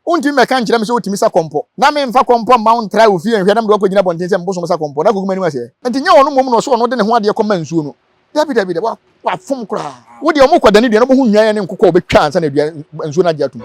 Wontumi mmɛka nkyerɛ me sɛ wotumi sa kɔmpɔ, na memfa kɔmpɔ mma wo ntra wo fie nhwɛ na mede wo akɔgyina abɔnten sɛ bosom sa kɔmpɔ na akogu m'anim ase ɛ? Enti nyɛ ɔno mmom na ɔsɛ ɔno de ne ho adeɛ kɔma nsuo no. Dabi, dabi, dabi, wafom koraa. Wo deɛ wɔkɔdane dua no, wobɛhu nnwan ne nkokɔ a wɔbɛtwa ansa na dua, nsuo no agye atom.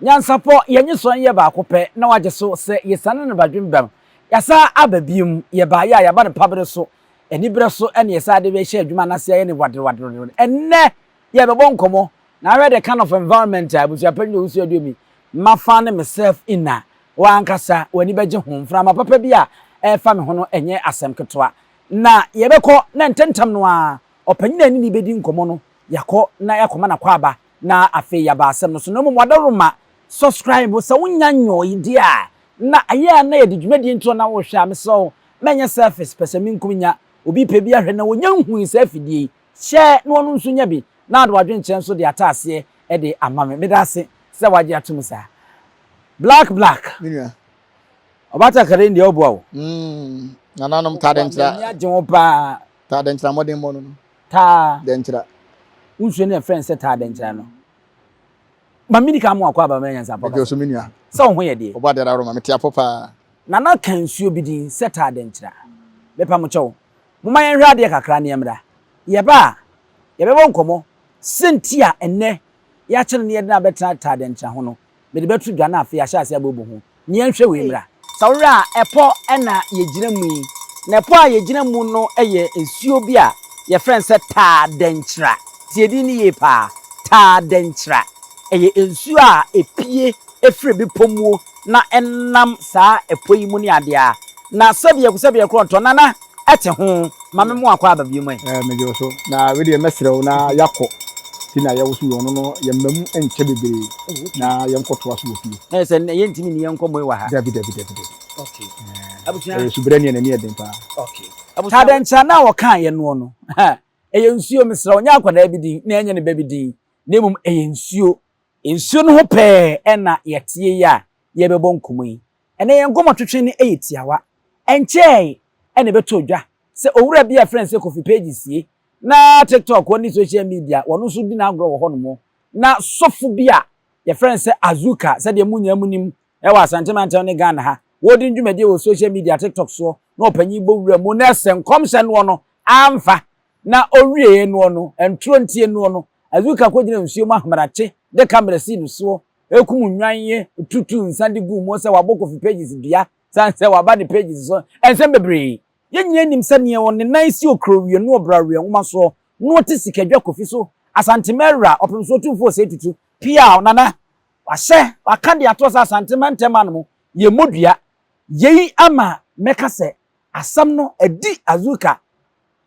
Nyansapɔ, Yɛn nyesoa no yɛ baako pɛ na wagye so sɛ yɛsiane no badwembam. Yɛasan aba biom, yɛbaeɛ a yɛaba no pabere so, aniberɛ so na yɛsan de bɛhyɛ adwuma no ase ayɛ no waderewaderewadere. Ɛnnɛ yɛrebɛbɔ nkɔmmɔ na ahwɛ the kind of environment a abusuapanyin Owusu Aduomi mafa ne myself in a w'ankasa w'ani bɛgye ho. Mframa papa bi a ɛrefa me ho no ɛnyɛ asɛm ketewa. Na yɛbɛkɔ na ntɛmntɛm no ara ɔpanyin a yɛne no bɛdi nkɔmmɔ no yɛakɔ na yɛakɔma no akwaaba na afei yɛaba asɛm no so. Na mmom w'adaworoma, subscribe sɛ wonnya nyɔɔe deɛ a, na ɛyɛ a na yɛde dwumadie ntoɔ na wohwɛ a, mesrɛ wo mɛnyɛ selfish, pɛsɛmenkum nya, obi pɛ bi ahwɛ na ɔnya nhui saa afidie yi, hyɛ na ɔno nso nya bi, na ade w'adwenkyerɛ nso de ata aseɛ de ama me. Meda ase sɛ wagye atom saa. Black Black. Me nua. Ɔbaatan Karen deɛ ɔboa wo. Mm, nananom taa dɛnkyerɛ. M'ani agye ho paa. Taa dɛnkyerɛ mmɔdenbɔ no no. Taa. Dɛnkyerɛ. Wo nsuo no yɛfrɛ no sɛ taa dɛnkyerɛ no. Ma mini kan mo akɔ aba mɛ nyansa pɔ. Ɛgye so me nua. Sɛ wo ho yɛ deɛ. Ɔbɔ adeɛ ara ma mete apɔ paa. Nana ka nsuo bi din sɛ taa dɛnkyerɛ. Mepa mo kyɛw. Momma yɛnhwɛ adeɛ kakra na yɛmmra. Yɛba a, yɛbɛbɔ nkɔmmɔ sɛ nti a ɛnnɛ yɛakyɛ no na yɛde no abɛtena taa dɛnkyerɛ ho no. Mede bɛto dwa na afei yɛahyɛ aseɛ abobɔ ho. Ne yɛnhwɛ wei mmra. Sɛ wohwɛ a, ɛpɔ na yɛgyina mu yi. Na ɛpɔ a yɛgyina mu no yɛ nsuo bi a yɛfrɛ no sɛ Taadɛnkyera. Tie din no yie paa, Taadɛnkyera. Ɛyɛ nsuo a ɛpue firi bepɔ muo na ɛnam saa ɛpɔ yi mu ne adeɛ a. Na sɛdeɛ sɛdeɛ korɔ ntɔ, Nana, ɛte ho. Ma me mo akɔ aba bio mu ɛ. Ɛɛ megye wo so. Na wei deɛ mɛsrɛ wo na yɛakɔ ti na yɛwoso wei ɔno no yɛmma mu nkyɛ bebree na yɛnkɔtoa so wɔ fie. Na yɛ sɛ nnɛ yɛntumi nni yɛn nkɔmmɔ yi wɔ ha. Dabi dabi dabi dabi. Okay. Abusua. Ɛyɛ subrɛ ne n'ani yɛ den paa. Okay. Abusua. Tadɛnkyerɛ no a wɔkaeɛ noɔ no, ɛyɛ nsuo mesrɛ wo, nyɛ akwadaa bi din na ɛnyɛ ne ba bi din, na mmom ɛyɛ nsuo. Nsuo no ho pɛɛ na yɛteɛ yi a yɛrebɛbɔ nkɔmmɔ yi. Ɛnnɛ yɛn nkɔmmɔtwetwe no yɛ tiawa. Ɛnkyɛe na ɛbɛtɔɔ dwa sɛ owura bi a wɔfrɛ no sɛ Kofi Page sie na TikTok ne social media wɔno nso di n'agorɔ wɔ hɔnom. Na sɔfo bi a yɛfrɛ no sɛ Azuka, sɛdeɛ mo nyinaa monim wɔ Asante mantam ne Ghana ha, wɔredi ne dwumadie wɔ social media TikTok soɔ na ɔpanyin bɔ wura mu na ɛsɛ nkɔmhyɛ noɔ no amfa na ɔwieɛ noɔ no ntorɔ ntie noɔ no Azuka kɔgyina nsuo mu ahomerakye de kamera sii no soɔ Ekum nnwan yi tutuu nsa de guu mu sɛ wabɔ Kofi Pages dua sane sɛ waba ne pages so nsɛm bebree. Yɛn nyinaa nim sɛ neɛ ɔne nan si Okrowie ne Ɔbrawie nwoma soɔ na ɔte Sikadwa Kofi so, Asantema awura, Ɔpemsoɔ Tumfoɔ Osei Tutu, Piaw, Nana, wahyɛ, waka de atoɔ sɛ Asantema ntɛm anom yɛmmɔ dua. Yei ama mɛka sɛ asɛm no adi Azuka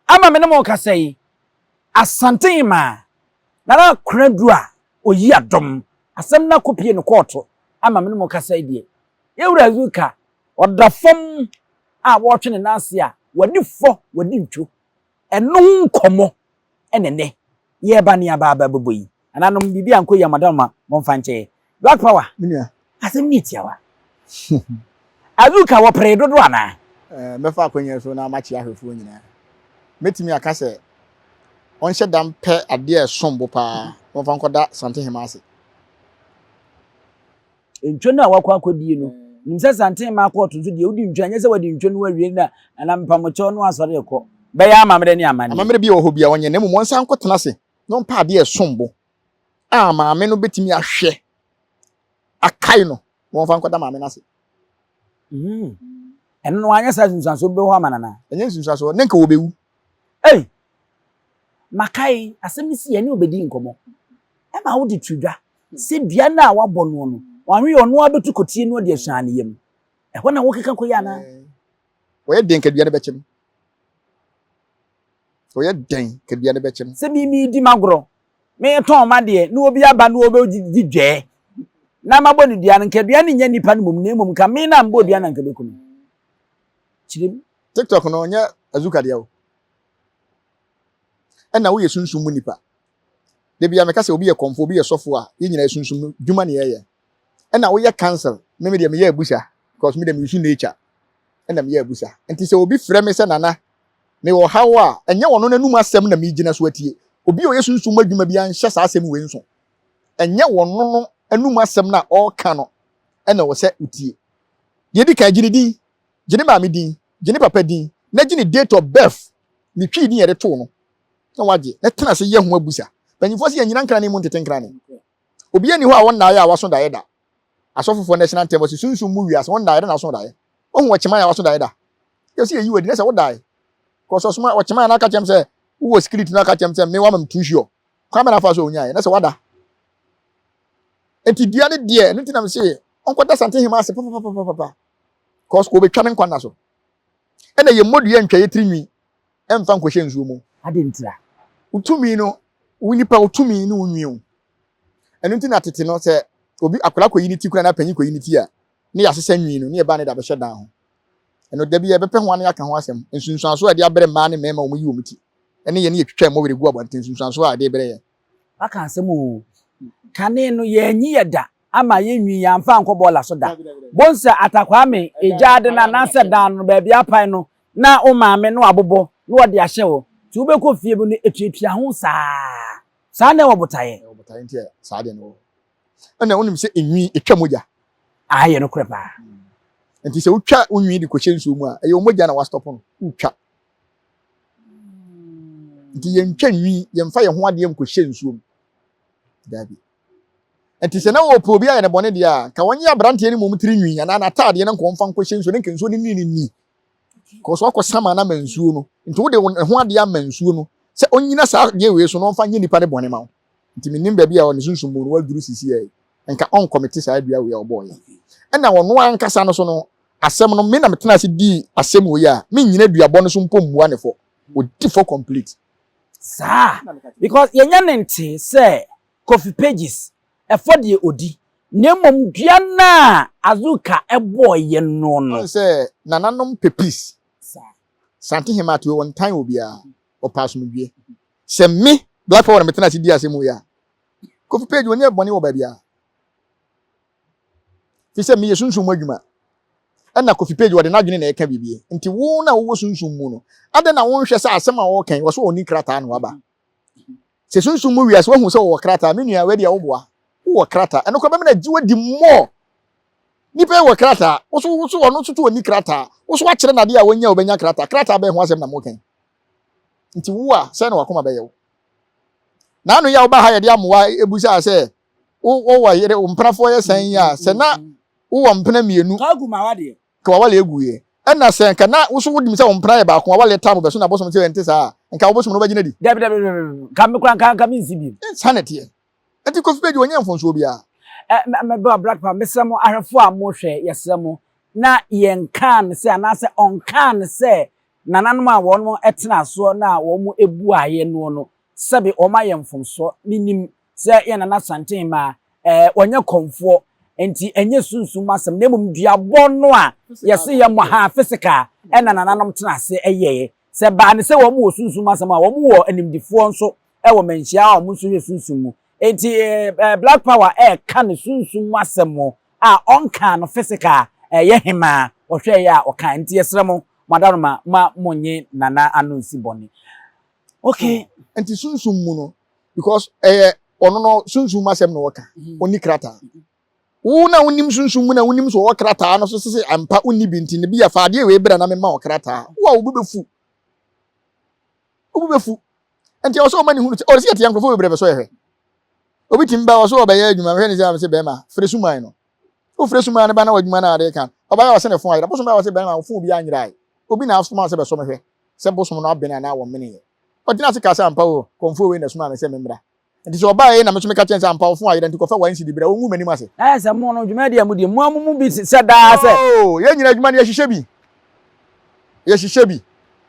ama me ne mo rekasa yi, Asantehemaa Nana Konadu a Oyi adom. Asɛm no akɔpie no kɔɔto ama me ne mo kasa yi deɛ. Yɛn wura Zuka, ɔda fam a wɔretwe ne nan ase a wadi fɔ, wadi ntwo. Ɛno ho nkɔmmɔ na ɛnnɛ yɛreba ne yɛaba abɛbɔ yi. Nananom, biribi ankɔ yie a mo momfa nkyɛ yɛn. Black Power, Me nua. asɛm no yɛ tiawa. Azuka, wɔperee dodo anaa? Mɛfa akwannya yi so na makyea ahwɛfoɔ nyinaa. Mɛtumi aka sɛ ɔnhyɛ da mpɛ adeɛ a ɛsom bo paa na ɔmfa nkɔda Santehema ase. Ntwo no a wakɔ akɔdie no, nim sɛ Santehema kɔɔto nso deɛ wodi ntwo a, ɛnyɛ sɛ wadi ntwo no awie na anaa mpamokyɛw no asɔre rekɔ. Bɛyɛ amammerɛ ne amanneɛ. Amammerɛ bi a ɛwɔ hɔ biara ɔnyɛ na mmom ɔnsan nkɔtena ase na ɔmpɛ adeɛ a ɛsom bo a maame no bɛtumi ahwɛ akae no na ɔmfa nkɔda maame no ase. Ɛno no wanyɛ saa nsunsuansoɔ bi bɛwɔ hɔ ama no anaa? Ɛnyɛ nsunsuansoɔ, ne nka wɔbɛwu. Ei! Makae, asɛm no sii, yɛne wo bɛdii nkɔmmɔ. Ɛma wode to dwa sɛ dua no a woabɔ noɔ no, wanwe ɔno ara bɛtu kɔtie no de asuan ne yam. Ɛhɔ na wokeka kɔyɛ anaa? Ɔyɛ dɛn ka dua no bɛkyem? Ɔyɛ dɛn ka dua no bɛkyem? Sɛ me meredi m'agorɔ, meretɔn m'adeɛ, na obi aba na ɔbɛgye dwɛɛ, na mabɔ no dua no, nka dua no nyɛ nipa no mmom, na mmom nka me na mebɔɔ dua no a nka ɛbɛku me. Kyerɛ mu. TikTok no ɔnyɛ Azuka deɛ o. Ɛna woyɛ sunsum mu nipa. Da bia meka sɛ obi yɛ kɔmfo, obi yɛ sɔfo a, yɛn nyinaa yɛ sunsum mu dwuma na yɛyɛ. Ɛna woyɛ council, me me deɛ meyɛ abusa because me deɛ me use nature. Ɛna meyɛ abusa. Nti sɛ obi frɛ me sɛ Nana, mewɔ haw a, ɛnyɛ ɔno n'anum asɛm na megyina so atie. Obi a ɔyɛ sunsum mu adwuma biara nhyɛ saa asɛm wei nso. Ɛnyɛ ɔno no anum asɛm no a ɔreka no na ɛwɔ sɛ wotie. Deɛ ɛdi kan, gye ne din, gye ne maame din, gye ne papa din, na gye ne date of birth, ne Twi din a yɛde too no, na wagye, na tena ase yɛ ho abusa. Mpanyinfoɔ se yɛnnyina nkrane mu ntete nkrane. Obiara nni hɔ a ɔnnaeɛ a waso daeɛ da. Asɔfofoɔ no ahyina ntɛm, wɔse sunsum mu wiase, wondaeɛ da na aso daeɛ. Woahu ɔkyeman a waso daeɛ da? Yɛse yɛyi wo adi na sɛ wodae. Kɔsɛ ɔsoma ɔkyeman no aka kyerɛ me sɛ wowɔ spirit no aka kyerɛ me sɛ me wama me too sure. Kwan bɛn na afa so a onyaeɛ na sɛ wada. Enti dua no deɛ, ɛno nti na mese ɔnkɔda Santehema ase papapapapa. Cause wɔbɛtwa ne nkwa nna so. Ɛna yɛmmɔ dua ntwa yɛ tiri nwi ɛmfa nkɔhyɛ nsuo mu. Adɛn ntira? Wo tumi no, wo nipa wo tumi ne wo nwi o. Ɛno nti na tete no sɛ obi akwadaa kɔyi ne ti koraa na panyin kɔyi ne ti a, ne yɛasesa nwi no ne yɛba ne de abɛhyɛ dan ho. Ɛno da bi yɛbɛpɛ ho ano yɛaka ho asɛm. Nsunsuansoɔ a ɛde abrɛ mmaa ne mmarima a wɔyi wɔn ti ne yɛn ne yɛtwitwa mmɔwerɛ gu abɔnten nsunsuansoɔ a ɛde rebrɛ yɛn. Waka asɛm oo. Kane no yɛanyi yɛ da ama yɛn nwi yɛamfa ankɔ bɔɔla so da. Bonsa Atta Kwame egyaade no anaasɛ dan no baabi apae no na wo maame no abobɔ na wɔde ahyɛ hɔ nti wobɛkɔ fie mu no ɛtuatua ho saa. Saa na ɛwɔ botaeɛ. Ɛwɔ botaeɛ nti saa deɛ no wɔ hɔ. Ɛna wonim sɛ enwi etwa mogya. Ah, ɛyɛ nokorɛ paa. Nti sɛ wotwa wo nwi de kɔhyɛ nsuo mu a, ɛyɛ wo mogya na wastɔpo no, wotwa. Nti yɛntwa nwi, yɛmfa yɛn ho adeɛ nkɔhyɛ nsuo mu. Daabi. Nti sɛ na wɔpɛ obi ayɛ ne bɔne deɛ a, nka wɔnyɛ aberanteɛ no mmom tiri nwi anaa n'ataadeɛ no nka wɔmfa nkɔhyɛ nsuo no, nka nsuo no ne ne ni. Kɔsɔ akɔ sama no ama nsuo no. Nti wode wo ho adeɛ ama nsuo no sɛ ɔnyina saa adeɛ wei so na ɔmfa nyɛ nipa no bɔne ma wo. Nti mennim baabi a ne sunsum mu no waduru sisiɛ yi. Nka ɔnkɔmete saa dua wei a ɔbɔɔ yɛ. Ɛna ɔno ankasa no so no, asɛm no, me na metena ase dii asɛm wei a, mennyina duabɔ no so mpo mmua ne fɔ. Ɔdi fɔ complete. Saa, because yɛnya ne ntee sɛ Kofi Pages ɛfɔ deɛ ɔdi, na mmom dua no a Azuka bɔeɛ no no. Woahu sɛ nananom pɛ peace. Sante Hemaa te hɔ, ɔntan obiara, ɔpɛ asomdwoeɛ. Sɛ me, Black Power na metena ase di asɛm wei a, Kofi Page ɔnyɛɛ bɔne wɔ baabiara. Firi sɛ meyɛ sunsum mu adwuma. Ɛna Kofi Page ɔde n'adwene na ɛka biribi. Nti wo na wowɔ sunsum mu no, adɛn na wonhwɛ sɛ asɛm a ɔreka yi, wɔ so ɔnni krataa na waba? Sɛ sunsum mu wiase wahu sɛ wɔwɔ krataa, me nua wei deɛ woboa. Wowɔ krataa. Ɛno koraa bɛma no agye wadi more. Nipa yi wɔ krataa, wo so wo so ɔno nso to ɔnni krataa. Wo so wakyerɛ no adeɛ a ɔnya a ɔbɛnya krataa. Krataa bɛn ho asɛm na moka yi? Nti wo a, sɛn na wakoma bɛyɛ wo? N'ano yi a woba ha yɛde amoa ebusaa sɛ wowɔ yere, wo mpenafoɔ yɛ sɛn yi a, sɛ na wowɔ mpena mmienu. Ka gu ma wadeɛ. Ka wawale egu yɛ. Ɛna sɛ nka na wo so wonim sɛ wo mpena yɛ baako, wawale tam bɛso na bosom sɛ ɛnte saa a, nka wo bosom no wobɛgye no adi? Dabi dabi dabi, nka me koraa nka nka mensi bio. Saa na ɛteɛ. Nti Kofi Page ɔnyɛɛ mfomsoɔ biara. Ɛ mɛ mɛ bra Black Power mesrɛ mo ahwɛfoɔ a mohwɛ yɛsrɛ mo na yɛnkaa no sɛ anaasɛ ɔnkaa no sɛ nananom a wɔn tenaa soɔ na wɔn buaeɛ noɔ no sɛbe wɔn ayɛ mfomsoɔ menim sɛ yɛn nana Asantehema ɛɛ ɔnyɛ kɔmfoɔ nti ɛnyɛ sunsum mu asɛm na mmom duabɔ no a yɛse yɛ mmɔ ha physical ɛna nananom tena ase ɛyɛɛ sɛ baa ne sɛ wɔn wɔ sunsum mu asɛm a wɔn wɔ animdifoɔ nso ɛwɔ manhyia a wɔn nso hwɛ sunsum mu nti ɛɛ Black Power ɛɛka ne sunsum mu asɛm a ɔnkaa no physical ɛyɛ hemaa ɔhwɛɛyɛ a ɔkaa nti yɛsrɛ mo mo adaroma ma mo nye nana ano nsi bɔne okay. Nti sunsum mu no because ɛyɛ ɔno no sunsum mu asɛm na ɔka ɔnni krataa wo na wonim sunsum mu na wonim so ɔwɔ krataa no so sese ampa wonni bi nti ne bi afa adeɛ wei bra na mema wɔ krataa wo a wo bo bɛfu wo bo bɛfu nti ɛwɔ sɛ ɔma ne hunu sɛ ɔde sɛ yɛte nkurɔfoɔ bebree bɛsɔ yɛhwɛ obi tumi ba wɔ so ɔbɛyɛ adwuma mehwɛ ne sɛ sɛ bɛrima frɛ suman no wofrɛ suman no ba na w'adwuma no ade ka ɔbɛyɛ ɔsɛ ne fon ayera bosom bɛyɛ ɔsɛ bɛrima wo fon bi anyerae obi na asoma sɛ bɛsɔ mehwɛ sɛ bosom no abene anaa wɔmeneeɛ ɔgyina ase kaa sɛ ampa o kɔmfoɔ wei na ɛsomaa me sɛ memmra Nti sɛ ɔbaeɛ yi na me nso meka kyerɛ no sɛ ampa wo fon ayera nti kɔfa one cedi bra, ɔngu m'anim ase. Na ayɛ sɛ mo no, dwumadi a mudi, mo ara mo mu bi sɛ daa sɛ. Oh, yɛn nyinaa adwuma no yɛhyehyɛ bi. Yɛhyehyɛ bi.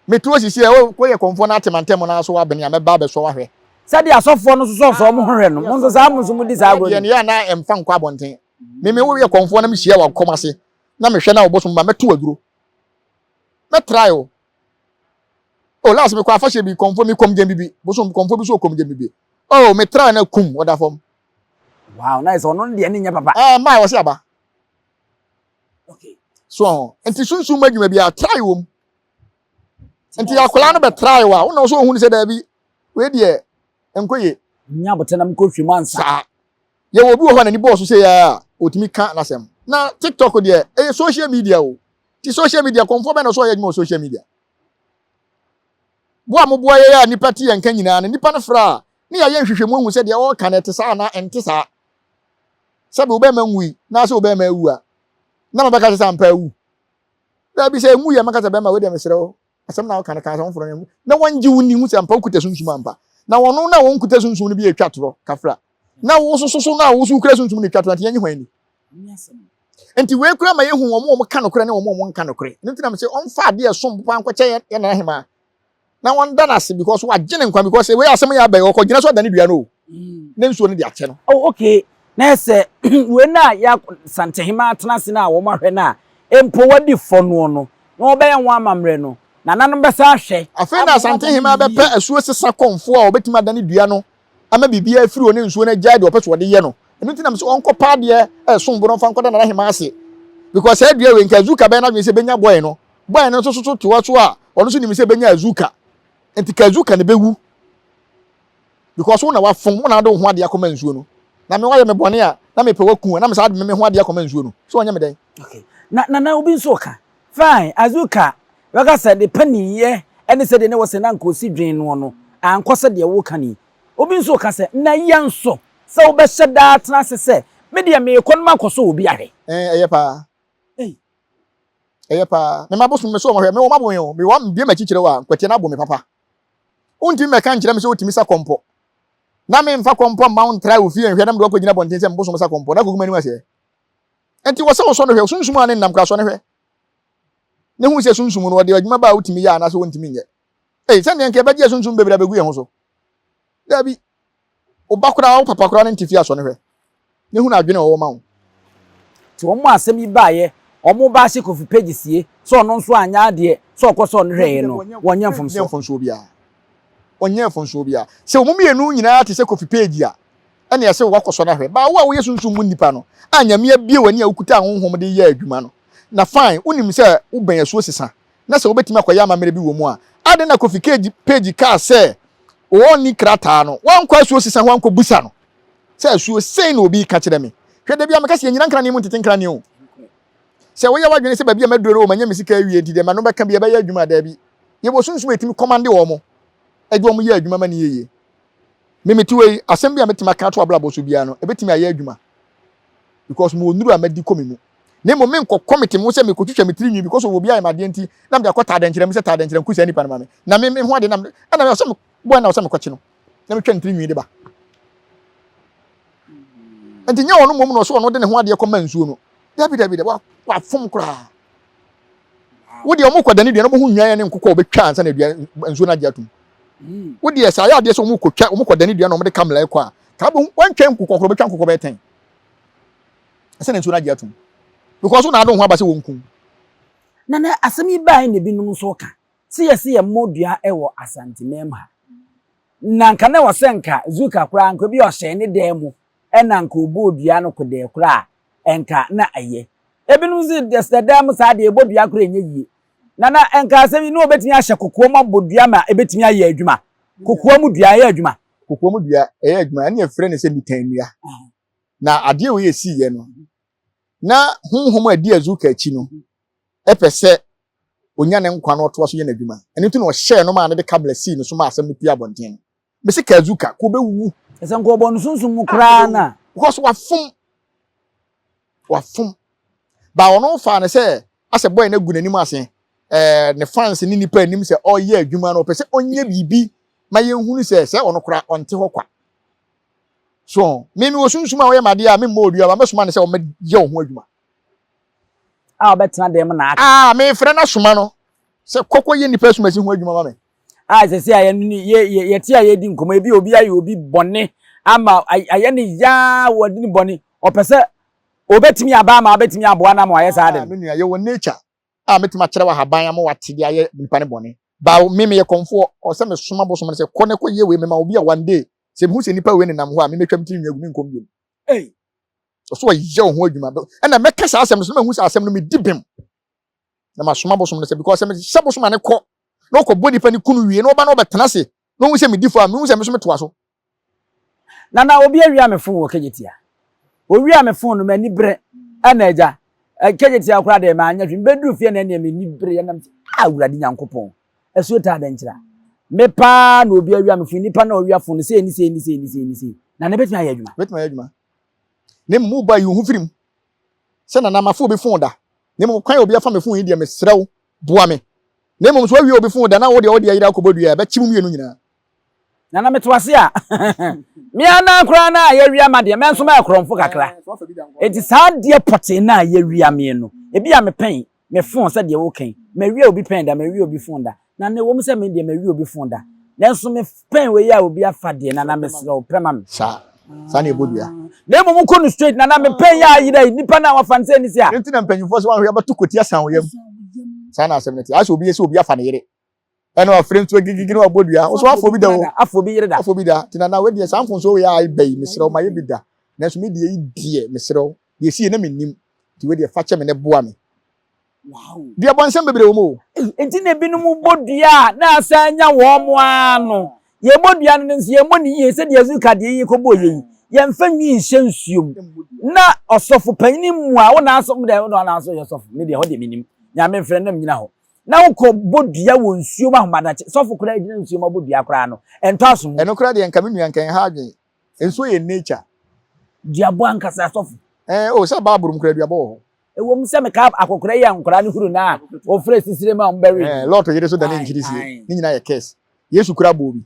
Meto osisi a, oh, woyɛ kɔmfoɔ na ate mantam no ara so woabene a, mɛba abɛsɔ wo ahwɛ. Sɛdeɛ asɔfoɔ no sosɔsɔ wɔn ho hwɛ no, mo nso saa mo nso modi saa agorɔ no bi. Deɛ no yɛ a na ɛmfa nkɔ abɔnten. Me, me woyɛ kɔmfoɔ na mehyia wo akɔm ase na mehwɛ na wo bosom ba, mɛto wo aduro. Mɛtrae wo. Oh, last mekɔ afahyɛ bi kɔmfo mi kɔm gyem bibi bosom kɔmfo bi so kɔm gyem bibi. Oh, me try na kum ɔda fam. Wow, nice. Ɔno deɛ ne nyɛ papa. Eh, mmaa wɔsi aba. Okay. So ho. Nti sunsum mu adwuma bi a try wɔ mu. Nti akwadaa no bɛ try wa, wo na ɔsɛ ohun sɛ daabi, wei deɛ nkɔ yie. Nya abotɛ na mekɔ hwɛ mu ansa. Saa. Yɛwɔ obi wɔ hɔ a n'ani bɔɔ so sɛ yɛ a, ɔtumi ka n'asɛm. Na TikTok deɛ, ɛyɛ social media o. Ti social media, kɔmfoɔ bɛn na ɔsɛ ɔyɛ adwuma wɔ social media? Boa a moboa yɛn a nnipa te yɛn nka nyinaa no, nnipa no frɛ a, ne yɛayɛ nhwehwɛmu ahu sɛ deɛ ɔreka no ɛte saa anaa ɛnte saa. Sɛbe wo bɛrima nwui na sɛ wo bɛrima awu a, na mabɛka sɛ sɛ ampa awu. Daabi sɛ ɛnwui a mɛka sɛ bɛrima wei deɛ mesrɛ wo, asɛm na woka no ka asɛm foforɔ no na wɔngye wo nni hu sɛ ampa wokuta sunsum ampa. Na wɔno na wɔnkuta sunsum no bi atwa torɔ kafra. Na wo so so na wo so wokura sunsum no twa torɔ nti yɛnye hwan ni? Nti wei kura ma yɛhu wɔn a wɔka nokorɛ ne wɔn a wɔnka nokorɛ. Ɛno nti na mesɛ ɔmfa adeɛ ɛsom bo paa nkɔkyɛ yɛn yɛn nana hemaa na wɔnda no ase because wagye ne nkwa because wei asɛm yɛ abɛn ɔkɔgyina so adane dua no o ne nsuo no de akyɛ no. Oh okay, na ɛsɛ wei no a yɛ Santehemaa atena ase no a wɔn ahwɛ no a mpo wadi fɔ noɔ no na wɔbɛyɛ ho amammerɛ no nananom bɛsan ahwɛ. Afei na Asantehemaa bɛpɛ asuo sesa kɔmfoɔ a ɔbɛtumi adane dua no ama biribiara afiri hɔ ne nsuo no agyae deɛ ɔpɛ sɛ ɔde yɛ no. Ɛno nti na mesɛ ɔnkɔpa adeɛ a ɛsom bo no ɔmfa nkɔda Nana ase. Because saa dua wei nka Azuka bɛyɛ n'adwene sɛ ɛbɛnya boy no. Boy no nso so te hɔ so a ɔno nso nim sɛ ɛbɛnya Azuka. Nti ka Azuka no bɛwu. Because wo na wafom, wo na wode wo ho adeɛ akɔma nsuo no. Na me wayɛ me bɔne a na mepɛ waku a na mesaa de me ho adeɛ akɔma nsuo no. So ɔnyɛ me dɛn? Okay. Na Nana obi nso ka. Fine, Azuka bɛka sɛ ne paninyɛ ne sɛdeɛ na ɛwɔ sɛ na anka ɔsi dwen noɔ no ankɔ sɛdeɛ woreka no yi. Obi nso reka sɛ, na yɛn nso, sɛ wobɛhyɛ da atena ase sɛ, me deɛ merekɔ na makɔsɔ obi ahwɛ. Ɛɛ, ɛyɛ paa. Ei, ɛyɛ paa. Me mma bosom me so wɔn hwɛ. Me wɔn abo me o. Me wɔn mebue m'akyi kyerɛ wo a, nkwatia no abo me papa. Wontumi mmɛka nkyerɛ me sɛ wotumi sa kɔmpɔ. Na memfa kɔmpɔ mma wo ntra wo fie nhwɛ na mede wo akɔgyina abɔnten sɛ me bosom sa kɔmpɔ na akɔgu m'anim ase ɛ. Enti wɔ sɛ wosɔ no hwɛ, sunsum a ne nnam koraa sɔ no hwɛ. Ne hu sɛ sunsum no ɔde adwuma ba a wotumi yɛ anaasɛ wontumi nyɛ. Ei, sɛnea nka yɛbɛgye sunsum bebree abegu yɛn ho so. Dabi, wo ba koraa, wo papa koraa ne nte fie asɔ no hwɛ. Ne hu n'adwene a ɔwɔ ma wo. Nti wɔn a asɛm yi baeɛ, wɔn ba ahye Kofi Page sie sɛ ɔno nso anyɛ adeɛ sɛ ɔkɔ sɔɔ no hwɛeɛ no, wɔnyɛ mfomsoɔ. Ɔnyɛ mfomsoɔ biara. Ɔnyɛ mfomsoɔ biara. Sɛ wɔn mmienu nyinaa te sɛ Kofi Page a, ɛna ɛsɛ wakɔsɔ no ahwɛ. But wo a woyɛ sunsum mu nipa no, a Nyame abue w'ani a wokuta honhom de yɛ adwuma no, na fine, wonim sɛ wobɛn asuo sesa, na sɛ wobɛtumi akɔyɛ amammerɛ bi wɔ mu a, adɛn na Kofi Cage Page kaa sɛ ɔnni krataa no, wankɔ asuo sesa hɔ ankɔbusa no sɛ asuo sei na obi reka kyerɛ me? Hwɛ, da biara meka sɛ yɛnnyina nkrane mu ntete nkrane o. Sɛ woyɛ w'adwene sɛ baabi a maduro no o, manya me sika awie nti deɛ m'ano bɛka bi ɛbɛyɛ adwuma a, daabi. Yɛwɔ sunsum a ɛtumi kɔmande wɔn, de wɔn yɛ adwuma ma no yɛ yie. Me mete wei, asɛm bi a mɛtumi aka ato abrabɔ so biara no, ɛbɛtumi ayɛ adwuma because mewɔ nnuru a madi kɔ me mu. Na mmom menkɔ kɔmete me ho sɛ mekɔtwitwa me tiri nwi because of obi ayɛ me adeɛ nti na mede akɔ taadɛnkyerɛ mu sɛ taadɛnkyerɛ nku saa nipa no ma me. Na me me ho adeɛ na ɛna sɛ boy na ɔsɛ mekɔkye no na metwa ne tiri nwi de ba. Nti nyɛ ɔno mmom na ɔsɛ ɔno de ne ho adeɛ kɔma nsuo no. Dabi dabi dabi, wafom koraa. Wo deɛ wɔn kɔ dane dua no wɔn ho nnwan ne nkokɔ a wɔbɛtwa ansa na dua nsuo no agye atum. Hmm. Wo deɛ sɛ ayɛ adeɛ sɛ wɔn kɔtwa wɔn kɔ dane dua na wɔn de kamla ɛkɔ a kaa bɛ wɔntwa nkokɔ korɔ wɔbɛtwa nkokɔ bɛyɛ tɛn ɛsɛ na nsuo no agye atum because wo na ado ho aba sɛ wɔn kum. Na na asɛm yi baeɛ na ebinom nso ka sɛ yɛse yɛmmɔ dua wɔ Asanteman mu ha na nka na ɛwɔ sɛ nka Zuka koraa nka obi a ɔhyɛn ne dan mu ɛna nka ɔbɔɔ dua no kodɛɛ koraa nka na ɛyɛ. Ebinom nso de sɛ dan mu saa deɛ ɛbɔ dua koraa ɛnyɛ yie. Na na nka asɛm yi na wɔbɛtumi ahyɛ kokoa mu abɔ dua ma ɛbɛtumi ayɛ adwuma. Kokoa mu dua ɛyɛ adwuma. Kokoa mu dua ɛyɛ adwuma ɛne yɛfrɛ no sɛ nitan nnua. Na adeɛ wei ɛsiiɛ no na honhom a ɛdi Azuka akyi no ɛpɛ sɛ onya ne nkwa na ɔtoa so yɛ n'adwuma. Ɛno nti na ɔhyɛɛ no maa no de kabla sii no so maa asɛm no pue abɔnten no. Mese Kazuka, ko bɛwu. Ɛsɛ nka ɔbɔ no sunsum mu koraa na. Because wafom. Wafom. Ba ɔno faa no sɛ asɛ boy no agu n'anim ase. Ɛɛ ne fans ne nipa anim sɛ ɔyɛ adwuma no ɔpɛ sɛ ɔnyɛ biribi ma yɛnhunu sɛ sɛ ɔno koraa ɔnte hɔ kwa. So me me wɔ sunsum a ɔyɛ m'adeɛ a memmɔ odua ba mɛsoma no sɛ ɔmmɛyɛ wo ho adwuma. A ɔbɛtena dɛm na aka. A mefrɛ no asoma no sɛ kɔkɔ yɛ nipa asumasi ho adwuma ma me. A sɛsɛ a yɛne yɛ yɛ yɛte a yɛredi nkɔmmɔ ebi obi ayɛ obi bɔne ama ayɛ ne yaa wɔde ne bɔne ɔpɛ sɛ obetumi aba ama abetumi aboa no ama wayɛ saa de no. Me nua yɛwɔ nature a metumi akyerɛ wɔ ahaban ama wate de ayɛ nipa ne bɔne. Ba me meyɛ kɔmfoɔ ɔsɛ mesoma bosom no sɛ kɔ ne kɔ yɛ wei mema obi a one day sɛ mehu sɛ nipa wei nenam hɔ a memɛtwa me tiri nwi agu menkɔm biom. Ei. Ɔsɛ ɔyɛ wo ho adwuma ɛna mɛka saa asɛm no so na mahu sɛ asɛm no medi bem. Na masoma bosom no sɛ because sɛ mehyɛ bosom a ne kɔ na ɔkɔbɔ nipa ne kunu wie na ɔba na ɔbɛtena ase na ɔhu sɛ medi fɔ a mehu sɛ me so metoa so. Nana obi awia me phone wɔ Kejetia. Owia me phone no m'ani bere ɛna agya Kejetia koraa deɛ manyɛ hwee mebɛduru fie na ɛneɛ m'ani bere ɛnam sɛ ah Awurade Nyankopɔn asuo taa dɛn kyerɛ me paa na obi awia me phone nipa na ɔwia phone no sei ne sei ne sei ne sei ne sei na ne bɛtumi ayɛ adwuma. Bɛtumi ayɛ adwuma. Na mmom woba yi wo ho firi mu sɛ nana mafa obi phone da na mmom kwan a obi afa me phone yi deɛ mesrɛ wo boa me na mmom sɛ woawia obi phone da na wo deɛ wode ayera akɔbɔ dua a ɛbɛkye mo mmienu nyinaa. Nana mete wase a me anan koraa na yɛwia ma deɛ mɛnso mɛyɛ korɔmfo kakra enti saa adeɛ pɔtee no a yɛwia me no ebi a mepɛn me fon sɛ deɛ wokan mawia obi pɛn da mawia obi fon da na na ɛwɔ mu sɛ me deɛ mawia obi fon da nanso me pɛn wei a obi afa deɛ nana mesrɛ wo pɛ ma me saa saa na ɛbɔ dua na mmom wokɔ no straight nana mepɛn yɛ ayera yi nipa no a wafa no sɛ ne sɛ a nti na mpanyimfoɔ sɛ wanhwɛ abɛto kɔti asan wo yam saa na asɛm no te ayɛ sɛ obi yɛ sɛ obi afa ne yere ɛna wafrɛ nsuo gigigi na wabɔ dua wo so afɔ bi da o afɔ bi yere da afɔ bi da nti nana wei deɛ saa mfonsoɔ wei a ɛba yi mesrɛ wo ma yɛ bi da nanso me deɛ yi deɛ mesrɛ wo deɛ ɛsi yɛ na mennim nti wei deɛ fa kyɛ me na boa me dua bɔ nsɛm bebree wɔ mu o. Nti na ebinom bɔ dua a na asan anya wɔn ara no. Yɛbɔ dua no nso yɛmmɔ no yie sɛdeɛ Azuka deɛ yi kɔbɔɔ yɛ yi. Yɛmfa nwi nhyɛ nsuo mu. Na ɔsɔfo panyin mua wo na aso deɛ wo na aso yɛ sɔfo me deɛ hɔ deɛ menim. Nyame mfrɛ na menyina hɔ. Na wokɔ bɔ dua wɔ nsuo mu ahomadakye sɔfo koraa gyina nsuo mu abɔ dua koraa no ɛntɔ aso mu. Ɛno koraa deɛ nka me nua nka ɛnha adwene. Nsuo yɛ nature. Duabɔ ankasa sɔfo. Ɛɛ oh sɛ bible mu koraa duabɔ wɔ hɔ. Ɛwɔ mu sɛ mekaa akɔkora yi a nkwadaa no huru no a wɔfrɛ sisire ma wɔbɛwe. Ɛɛ Lot yere so dane nkyirisie. Ne nyinaa yɛ curse. Yesu koraa bɔɔ bi.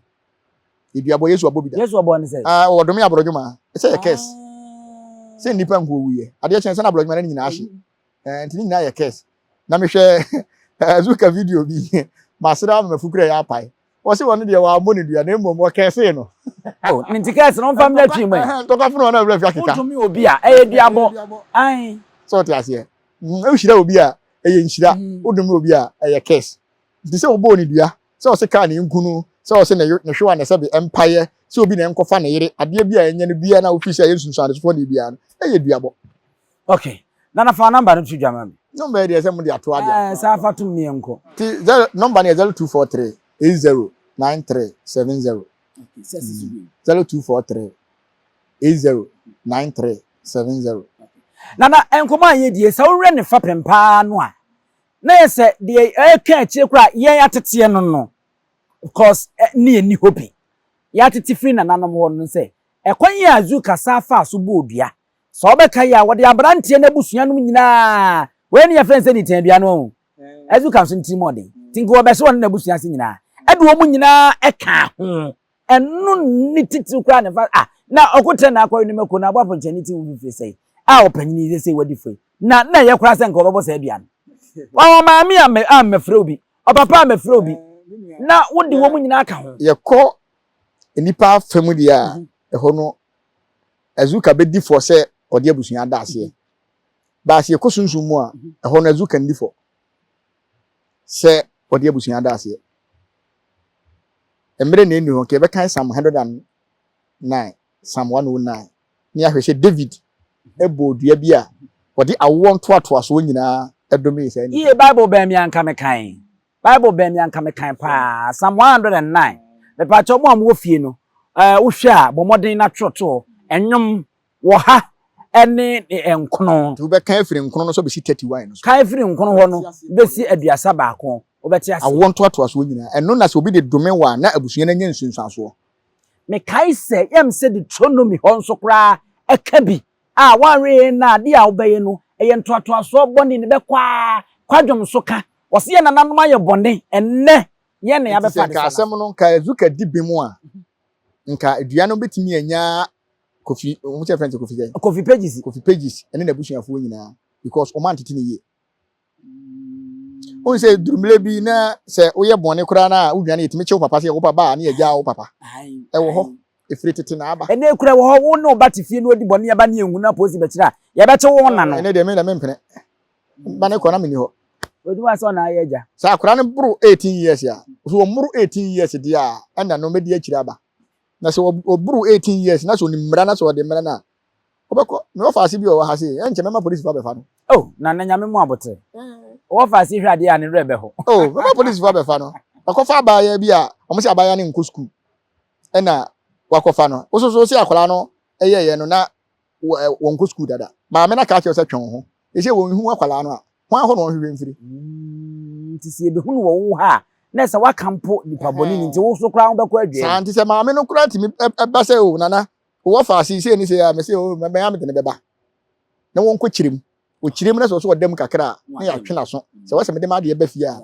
Eduabɔ Yesu abɔ bi da. Yesu ɔbɔɔ ne sɛ. Ah ɔdome aborɔdwomaa. Ɛsɛ yɛ curse. Sɛ nnipa nko owuiɛ. Adeɛ kyɛn sɛ na aborɔdwomaa no nyinaa ahye. Eh, nti ne nyinaa yɛ curse. Na mehwɛ Azuka video bi, masere ama mafu kura yɛ apae. Wɔse wɔn deɛ wɔammɔ ne dua na mmom wɔkɛsee no. Oh, ne nti kɛse no ɔmfa mmra twi mu ɛ. Ntɔkwa fono na wura fi akeka. Wodome obi a, ɛyɛ duabɔ. Ae. Sɛ ɔte aseɛ. Wohyira obi a, ɛyɛ nhyira. Wodome obi a, ɛyɛ curse. Nti sɛ wɔbɔɔ ne dua, sɛ ɔse kaa ne nku no, sɛ ɔse ne ne hwewa na sɛbe ɛmpaeɛ, sɛ obi na ɛnkɔfa ne yere, adeɛ bi a ɛnyɛ no biara na wofiri sɛ ɛyɛ nsunsuansoɔ ne biara no, ɛyɛ duabɔ. Okay. Nana fa number no to dwa ma me. Number yi deɛ sɛ mo de ato adeɛ. Ɛɛ saa fa to mi nkɔ. Ti zero number no yɛ 0243 80 93 70. Okay, sɛ sisi bi. 0243 80 93 70. Nana nkɔmɔ a yɛdie sɛ wowerɛ ne fapem paa no a na yɛ sɛ deɛ ɛka akyire koraa yɛn ateteɛ no no cause ne yɛnni hɔ bi yɛatete firi nananom hɔ no sɛ ɛkwan yi a Zuka saa faa so bɔɔ dua Sɛ wobɛkae a, wɔde aberanteɛ no abusua nom nyinaa, wei ne yɛfrɛ no sɛ nitɛndua no o, Azuka nso ne tirim ɔden, nti nka wɔbɛhye ɔne n'abusua ase nyinaa, ɛde wɔn nyinaa ɛkaa ho. Ɛno ne titiriw koraa ne fa, ah, na ɔko trɛ na akɔwe ne mako na aboa ponkyɛn ne ti ho fifire sɛe, a ɔpanyin yi sesei wadi fɔ yi, na na ɛyɛ koraa sɛ nka wɔbɛbɔ saa dua no. Wɔn maame ammɛfrɛ obi, ɔpapa ammɛfrɛ obi, na wode wɔn nyinaa ka ho. Yɛkɔ nnipa afa mu deɛ a, ɛhɔ no Azuka bɛdi fɔ sɛ ɔde abusua ada aseɛ. But sɛ yɛkɔ sunsum mu a, ɛhɔ no Azuka nni fɔ sɛ ɔde abusua ada aseɛ. Mmerɛ na ɛnni hɔ, nka yɛbɛkan Psalm 109, Psalm 109, ne ahwɛ sɛ David bɔɔ dua bi a ɔde awoɔ ntoatoasoɔ nyinaa domee saa nipa. Yie, Bible bɛn me a nka mekan. Bible bɛn me anka mekan paa. Psalm 109. Mepaakyɛw mo a mowɔ fie no, eh, wohwɛ a bɔ mmɔden na twerɛ to hɔ. Nnwom wɔ ha ne nkono. Nti wobɛkan afiri nkono no so abɛsi 31 no so. Kan firi nkono hɔ no bɛsi 31, wobɛte aseɛ. Awoɔ ntoatoasoɔ nyinaa. Ɛno na sɛ obi de dome wo a, na abusua no anya nsunsuansoɔ. Mekae sɛ, yɛm sɛ Deuteronomy hɔ nso koraa ɛka bi. A woanwe na adeɛ a wobɛyɛ no ɛyɛ ntoatoasoɔ bɔne na ɛbɛkɔ ara kwadwom so ka wɔse yɛn nananom ayɛ bɔne ɛnnɛ yɛn na Nti yɛabɛfa sɛ nka adesoa no asɛm ase. no nka Azuka di bem a, nka dua no bɛtumi anya Kofi, wɔn sɛ yɛfrɛ no sɛ Kofi sɛn? Kofi Pages. Kofi Pages ɛne n'abusuafoɔ nyinaa because wɔn antete no yie. Wohu sɛ duru mmerɛ bi na sɛ woyɛ bɔne koraa no a wodwane yɛtumi kye wo papa sɛ wo papa a ne yɛgyaa wo papa. Ɛwɔ hɔ. Ɛfiri tete na aba. Ɛnɛ kura wɔ hɔ wo ne wo ba te fie na ɔdi bɔne ɛba ne yɛnhu na polisi bɛkyerɛ a yɛbɛkye wo na no. Ɛnɛ deɛ me na mempene. Ba ne kɔ na menni hɔ. Ɔdi wa sɛ ɔna ayɛ agya. Sɛ akwadaa no boro 18 years a, so ɔmmoro 18 years deɛ a, ɛna no mɛdi akyire aba. Na sɛ ɔboro 18 years na sɛ ɔnim mmara na sɛ ɔde mmara no a, Wobɛkɔ. Me wɔfaase bi wɔ ha sei, ɛnkyɛ mɛma polisifo abɛfa no. Oh, Nana Nyame mu aboterɛ. Wɔfa ase hwɛ adeɛ a ne werɛ bɛho. Oh, mɛma polisifoɔ abɛfa no. Wakɔfa abaayewa bi a wɔn sɛ abaayewa no nkɔ sukuu ɛna wakɔfa no. Wososo sɛ akwadaa no ɛyɛɛyɛ no na wɔnkɔ sukuu dada. Maame no aka akyerɛ sɛ twɛn wo ho. Ɛsɛ wɔn hu akwadaa no a, hwan hɔ na wɔn hwehwɛ mfiri? Nti sɛ yɛbɛhu no wɔ wo ha a, na ɛsɛ waka mpo nipa bɔne ni nti wo so koraa wobɛkɔ adwa Saa nti sɛ maame no koraa tumi ɛba sɛ o nana wowɔ faase sei ne sei a mese o mɛyɛ mede ne bɛba na wɔnkɔ kyerɛ mu. Ɔkyerɛ mu na sɛ ɔsɛ ɔda mu kakra a, na yɛatwe n'aso. Sɛ wɔsɛ mede m'adeɛ ba fie a,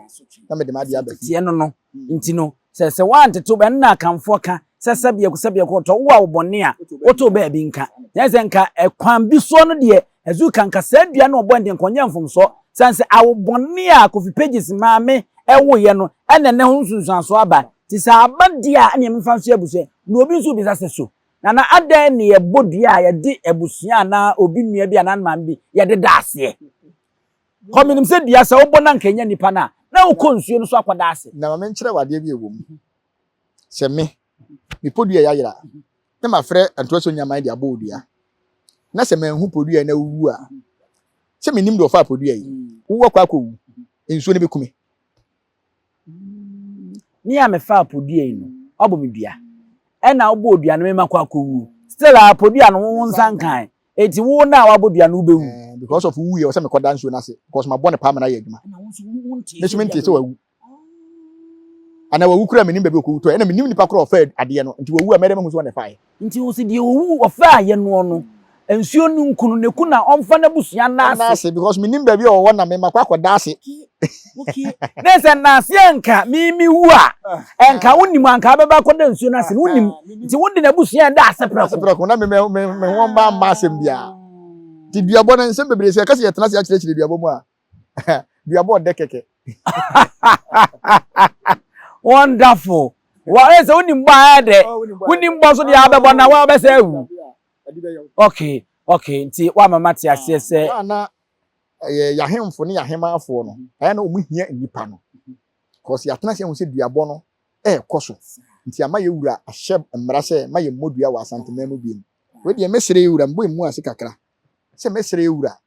na mede m'adeɛ aba fie. Teɛ no no nti no, sɛ sɛ woantetew bɛ, ɛno na Akanfoɔ ka sɛ sɛbeɛko sɛbeɛko ɔtɔ wo a wo bɔne a, wotow baabi nka. Kyerɛ sɛ nka ɛkwan bi soɔ no deɛ, Azuka nka saa dua no a ɔbɔe no deɛ nka ɔnyɛ mfomsoɔ. Sane sɛ awo bɔne a Kofi Pages maame woeɛ no na ɛnnɛ ho nsunsuansoɔ aba. Nti sɛ aba deɛ a ɛneɛ memfa nsoɛ abusua. Na obi nso rebisa sɛ so Nana adɛn ne yɛbɔ dua a yɛde abusua anaa obi nua bi anaa ne maame bi yɛde da aseɛ? Kɔ menim sɛ dua sɛ wobɔ na nka ɛnya nipa no a na wokɔ nsuo no so akɔda ase. Na ma menkyerɛ wo adeɛ bi a ɛwɔ mu. Sɛ me, mepɔ dua yayera na mafrɛ Antoaso Nyaman de abɔ odua, na sɛ manhu podua na wowu a, sɛ mennim deɛ ɔfaa podua yi, wowu akɔ akɔwu, nsuo no bɛku me. Me a mefaa podua yi no, wabɔ me dua. Ɛna wobɔɔ dua no, mema kɔ akɔwuo. Still a, podua no, wo nsa nkae. Enti wo no a wabɔ dua no, wobɛwu. Eh, because of wuiɛ, wɔ sɛ mekɔda nsuo no ase. Because mabɔ ne paa ma no ayɛ adwuma. Me nso mentee sɛ wawu. Anaa wawu koraa menim baabi ɔkɔwu tɔɛ. Ɛna menim nipa koraa ɔfaa adeɛ no. Nti wawu a mɛdɛ mahu sɛ ɔna ɛfaeɛ. Nti wo se deɛ owu ɔfaa yɛ noɔ no nsuo no nku no neku na ɔnfa n'abusua nna ase. Ɔnna ase because menim baabi a ɔwɔ na me makɔ akɔda ase. Ne sɛ nnaase anka me me wu a ɛnka wo nim anka abɛba akɔda nsuo no ase no wonim nti wode n'abusua ɛda ase prɛko. Prɛko na me me me me ho mba mma asɛm biara. Nti duabɔ no nsɛm bebree sɛ yɛka sɛ yɛtena ase akyerɛkyerɛ duabɔ mu a duabɔ ɔdɛ kɛkɛ. Wonderful. Wa ɛ sɛ wonim bɔ a ɛyɛ dɛ. Wonim bɔ so deɛ abɛbɔ na wabɛsɛ awu. Okay, okay. Nti wama mate aseɛ sɛ. Yɛ na ɛyɛ yahemfo ne yahemaafoɔ no, ɛyɛ na wɔn hia nnipa no. Cause yɛatena ase ahu sɛ duabɔ no ɛrekɔ so. Nti ama yɛ wura ahyɛ mmara sɛ ma yɛ mmɔ dua wɔ Asanteman mu biom. Wei deɛ mɛsrɛ yɛ wura, mbɔ emu ase kakra. Sɛ mɛsrɛ yɛ wura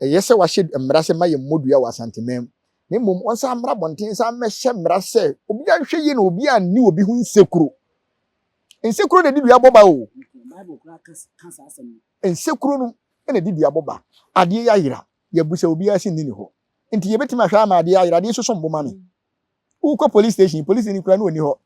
Ɛyɛ sɛ wɔahyɛ mmara sɛ mma yɛmmɔ dua wɔ Asanteman mu, na mmom wɔnsan mmra abɔnten nsan mmɛhyɛ mmara sɛ obiara nhwɛ yie na obiara anni obi ho nsekuro. Nsekuro na ɛde dua bɔ ba o. Nsekuro no na ɛde dua bɔ ba. Adeɛ yi ayera, yɛabu sɛ obiara se nni ne hɔ. Nti yɛbɛtumi ahwɛ ama adeɛ yi ayera, adeɛ yi soso mbo ma me. Wokɔ police station, polisini koraa na ɔnni hɔ.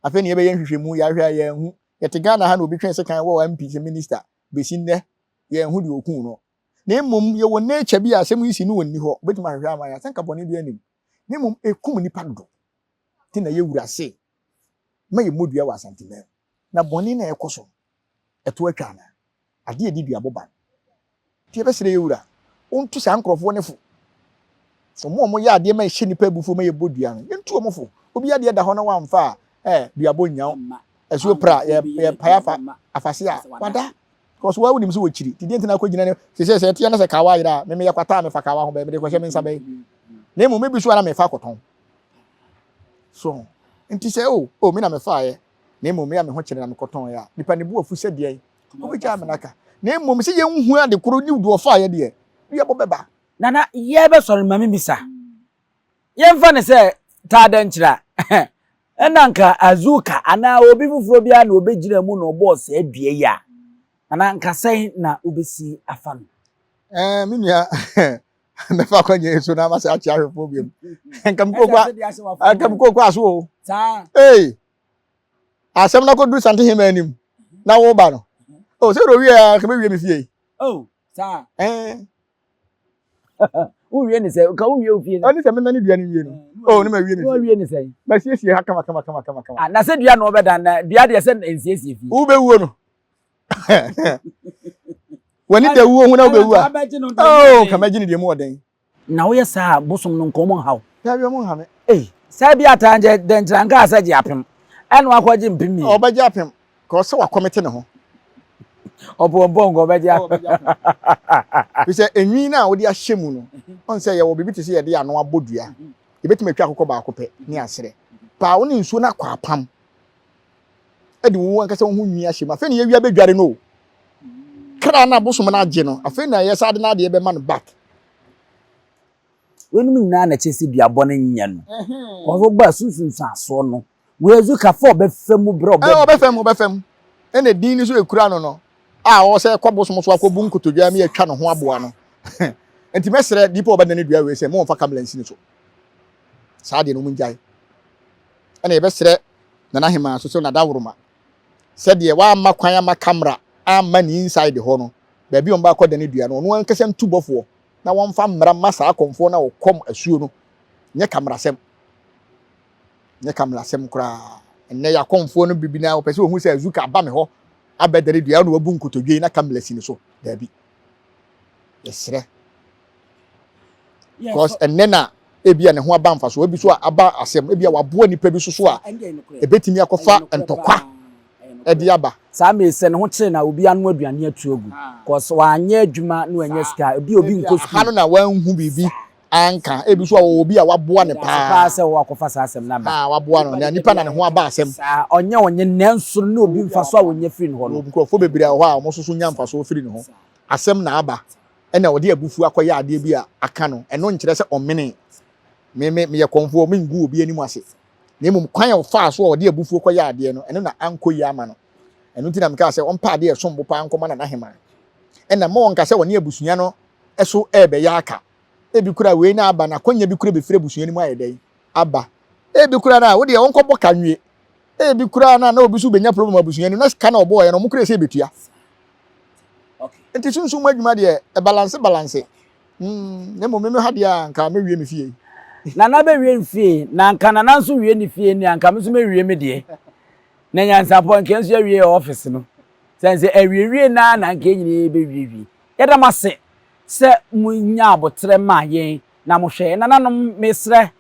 Afei na yɛbɛyɛ nhwehwɛmu, yɛahwɛ a yɛanhu. Yɛte Ghana ha na obi twee sekan wɔɔ MP sɛ minister, bɛsi nnɛ yɛnhu deɛ ɔkuu no. Na mmom yɛwɔ nature bi a asɛm yi si no ɔnni hɔ, wobɛtumi ahwehwɛ ama yɛn, asɛnka bɔne biara nnim. Na mmom ɛkum nnipa dodo. Nti na yɛwura se ma yɛmmɔ dua wɔ Asanteman mu. Na bɔne no a ɛkɔ so no, ɛto atwa anaa? Adeɛ a ɛde duabɔ ba no. Nti yɛbɛsrɛ yɛn wura, ɔntu saa nkorɔfoɔ no fo. Wɔn a wɔyɛ adeɛ ma ɛhyɛ nnipa abufuo ma yɛbɔ dua no, yɛntu wɔn fo. Obi adeɛ da hɔ na wamfa a, eh, duabɔ nnya wo. Asuo pra, yɛ, yɛpae afa, afase a, wada. Because wo ara wonim sɛ wɔkyiri. Nti deɛ nti na akɔgyina ne, sɛ sɛ ɛteɛ na sɛ kawa ayera a, me meyɛ kwata a mefa kawa ho bɛn, mede kɔhyɛ me nsa bɛn. Na mmom ebi so a na mefa akɔtɔn. So, nti sɛ o, o, me na mefaeɛ, na mmom me a me ho kyere na mekɔtɔn a, nipa ne bo afu sɛ deɛn? Wobɛgyaa me naka. Na mmom sɛ yɛnhu ade koro ne deɛ ɔfaeɛ deɛ, duabɔ bɛba. Nana, yɛbɛsɔre ma memmisa. Yɛmfa no sɛ taa dɛnkyerɛ a, ɛna nka Azuka anaa obi foforɔ biara na ɔbɛgyina mu na ɔbɔɔ saa dua yi a, anaa nka sɛn na wobɛsi afa no? Ɛɛ, me nua, mɛfa akwannya yi so na masɛ akyea ahwɛfoɔ biom. Nka mekɔkɔ aso o. Ee, asɛm no akɔduru Santehema anim na woba no. O, sɛ owie a, nka mɛwie me fie yi. Oh, saa. Ɛɛ. Wowie ne sɛ, ka wowie wo fie. Ɛne sɛ mena ne dua no wie no. Oh, ne ma wie ne fie. Wowie ne sɛ. Masiesie ha kama kama kama kama kama. Ah, na sɛ dua na ɔbɛdan na dua deɛ sɛ nsiesie fie. Wobɛwuo no. W'ani da wuo ho na wobɛwu a. Oh, ka mɛgye ne deɛ mu ɔden. Na woyɛ saa a bosom no nka ɔmo nha wo. Dabi ɔmo nha me. Ei, saa bi ataa nkyɛ dɛnkyerɛ anka sɛ gye apem. Ɛna wakɔgye mpem mmienu. Ɔbɛgye apem. Kɔ sɛ wakɔmete ne ho. Ɔpɔmpɔ nka ɔbɛgye apem. Fi sɛ enwi no a wode ahyɛ mu no, ɔn sɛ yɛwɔ biribi te sɛ yɛde ano abɔ dua. Yɛbɛtumi atwa akokɔ baako pɛ ne aserɛ. Paa wo ne nsuo no akɔ apam. Ɛde wo ankasa wo ho nwi ahyɛ mu. Afei na yɛwia bɛdware no o. Kra no a bosom no agye no, afei na yɛsa de no adeɛ bɛma no back. Weinom nyinaa na ɛkyerɛ sɛ duabɔ no nyɛ no. Kɔso ba sunsunsuasoɔ no. Wei Azuka fa ɔbɛfa mu berɛ ɔbɛ. Ɔbɛfa mu ɔbɛfa mu. Ɛna din no so ekura no no a ɔwɔ sɛ ɛkɔ bosom so akɔbu nkotodwe ama yɛatwa ne ho aboa no. Nti mɛsrɛ nipa a ɔbɛdane dua wei sɛ mo wɔmfa kamera nsi ne so. Saa deɛ no wɔn ngyae. Ɛna yɛbɛsrɛ Nana Hemaa so sɛ Nadaworoma sɛdeɛ wamma kwan ama camera amma ne inside hɔ no, baabi a wɔn akɔ dane dua no, ɔno ankasa ntu bɔfoɔ na wɔmfa mmara mma saa akɔmfoɔ no a wɔkɔm asuo no. Nyɛ kamerasɛm. Nyɛ kamerasɛm koraa. Ɛnnɛ yɛ akɔmfoɔ no bibi na wɔpɛ sɛ wɔhu sɛ Azuka aba me hɔ abɛdane dua na wabu nkotodwe na kamera si ne so. Daabi. Yɛsrɛ. Because ɛnnɛ na ebia ne ho aba mfasoɔ, ebi so a aba asɛm, ebia waboa nipa bi so so a ebetumi akɔfa ntɔkwa ɛde aba. Saa mmerɛ yi sɛ ne ho kyere no a obi anoa aduane atu agu cos wanyɛ adwuma na wanya sika ebi obi nkɔ sukuu. Aha no na wanhu biribi anka, ebi so a ɔwɔ obi a waboa no paa. Medase paa sɛ wakɔfa saa asɛm no aba. Haa waboa no, na nipa na ne ho aba asɛm. Saa, ɔnyɛ ɔnyɛ nanso no na obi mfasoɔ a ɔnya firi ne hɔ no. Nkurɔfoɔ bebree wɔ hɔ a wɔn nso so nya mfasoɔ firi ne ho. Asɛm na aba. ɛna ɔde abufuo akɔyɛ adeɛ bi a aka no, ɛno nkyerɛ sɛ ɔmenee. Me, me, meyɛ kɔmfoɔ, mengu obi anim ase. Na mmom kwan a ɔfaa so a ɔde abufuo kɔyɛ adeɛ no, ɛno na ankɔ yie ama no. Ɛno nti na mekaa sɛ ɔmpɛ adeɛ a ɛsom bo paa nkɔma Nana Hemaa. Ɛna mma ɔnka sɛ ɔne abusua no so rebɛyɛ aka. Ebi koraa wei na aba no, akwannya bi koraa bɛfiri abusua no mu ayɛ dɛn? Aba. Ebi koraa no a, wo deɛ ɔnkɔbɔ ka nwie. Ebi koraa no a, na obi nso bɛnya problem abusua no mu, na ka na ɔbɔɔeɛ no, wɔn koraa sɛ ɛbɛtua. Nti sunsum mu adwuma deɛ ɛbalanse balanse. Mm, na mmom me ha deɛ a nka mɛwie me fie. Nana bɛwie ne fie, na nka Nana nso wie ne fie ni a, nka me nso mɛwie me deɛ. Na nyansapɔ nka nso awie office no. Sɛ sɛ awiewie naa na nka yɛn nyinaa bɛwiewie. Yɛda mo ase sɛ monya aboterɛ maa yɛn na mohwɛ yɛn. Nananom mesrɛ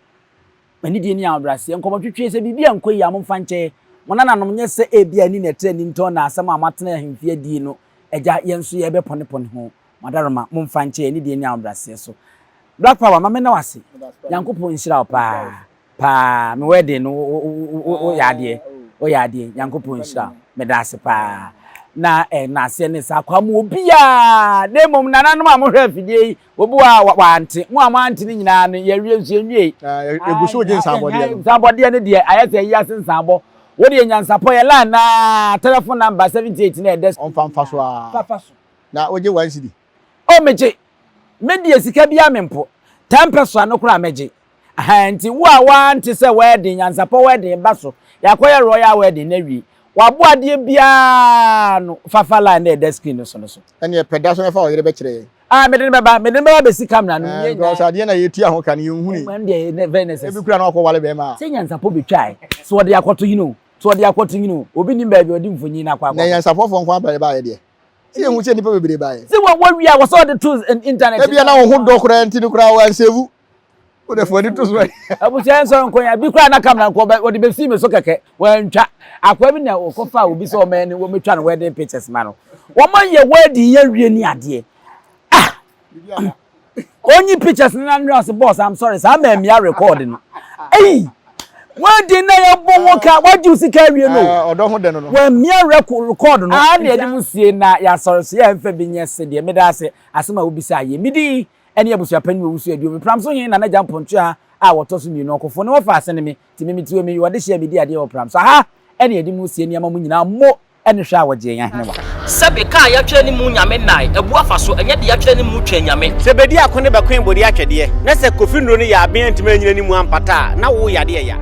Anidie ne ahobrɛaseɛ. Nkɔmmɔtwetwe, Sɛ biribi ankɔ yie a, momfa nkyɛ mo nananom, nyɛ sɛ ebia ani na ɛtra anintɔn na asɛm a moatena ahemfie adie no agya, yɛn nso yɛrebɛpɔnepɔne ho. Mo adaworoma, momfa nkyɛ yɛn anidie ne ahobrɛaseɛ so. Black Power, ma menna wo ase. Nyankopɔn nhyira wo paa paa. Me wedding no, wo woyɛ adeɛ, woyɛ adeɛ. Nyankopɔn nhyira wo. Meda ase paa. Na eh, naaseɛ ne saa kwaa mu obiara, na mmom nananom a mohwɛ afidie yi, Obi wɔ a wante. Mo a moante no nyinaa no, yɛawie nso yɛnwiei. Yɛgu so regye nsaabɔdeɛ no. Nsaabɔdeɛ no deɛ, ayɛ sɛ ayi ase nsaabɔ. Wo deɛ nyansapɔ yɛ line no ara, telephone number 78 no a ɛda so. Ɔmfa mfa so ara. Fa fa so. Na wogye one cedi? Oh, megye. Me deɛ sika biara mempo. Ten pesoa no koraa mɛgye. Ahaa, nti wo a woante sɛ wedding, nyansapɔ wedding ba so, yɛakɔyɛ royal wedding no awie, w'aboa adeɛ biara no, fa fa line no a ɛda screen no so no so. Ɛnneɛ pɛ da so na fa ɔyere bɛkyerɛ yɛn. Ah, mede no bɛba, mede no bɛba bɛsi camera no mu. Ɛɛ, because adeɛ na yɛtua ho ka no yɛnhuni. Ɛno deɛ ɛyɛ very necessary. Ebi koraa na wakɔware bɛrima a. Sɛ nyansapɔ bɛtwae, sɛ ɔde akɔto hene o, sɛ ɔde akɔto hene o, obi nnim baabi a ɔde mfonyin no akɔ akɔto. Na nyansapɔfoɔ nko ara baeɛ baeɛ deɛ. Sɛ yɛhu sɛ nnipa bebree baeɛ. Sɛ wɔwie a, wɔ sɛ ɔde to internet. Ebia na wo ho dɔ koraa nti no koraa wɔansevu. Wo de fo ani to so. Abusua nsɔre nko ya bi koraa na camera nko ɔbɛ wɔde bɛsi me so kɛkɛ wɔantwa akoa bi na wɔkɔfa obi sɛ ɔmɛn ne wɔmɛtwa no wedding pictures ma no wɔn yɛ wedding yɛ wie ne adeɛ ah onyi pictures no na nua ɔsɛ boss I'm sorry saa mɛmia record no eyi wedding na yɛ bɔ ho ka wagye sika awie no ɔdɔ ho dɛ no no wɔamia record no ah na yɛde mu sie na yɛasɔre so yɛ mfa bi nyɛ se deɛ meda ase asɛm a wobisa yɛ medi ne abusuapanyin wɔ Owusu Aduomi Pram so he Nana Gya Mpontua a wɔtɔ so mmienu ɔkofo ne wɔfa ase ne me nti me mete hɔ meyi ɔdehye a medi adeɛ wɔ Pram so aha ne yɛde mu sie nneɛma mu nyinaa mo ne hwɛ a wɔgye yɛn ahenewa. Sɛbe ka a yɛatwerɛ ne mu Nyame nnae abu afa so, ɛnyɛ deɛ yɛatwerɛ ne mu Twɛn Nyame. Sɛ bedi ako ne bɛkoe bode atwɛdeɛ, na sɛ Kofi nnuro no yɛ aben antumi anyina ne mu ampata a, na wo yadeɛ ya.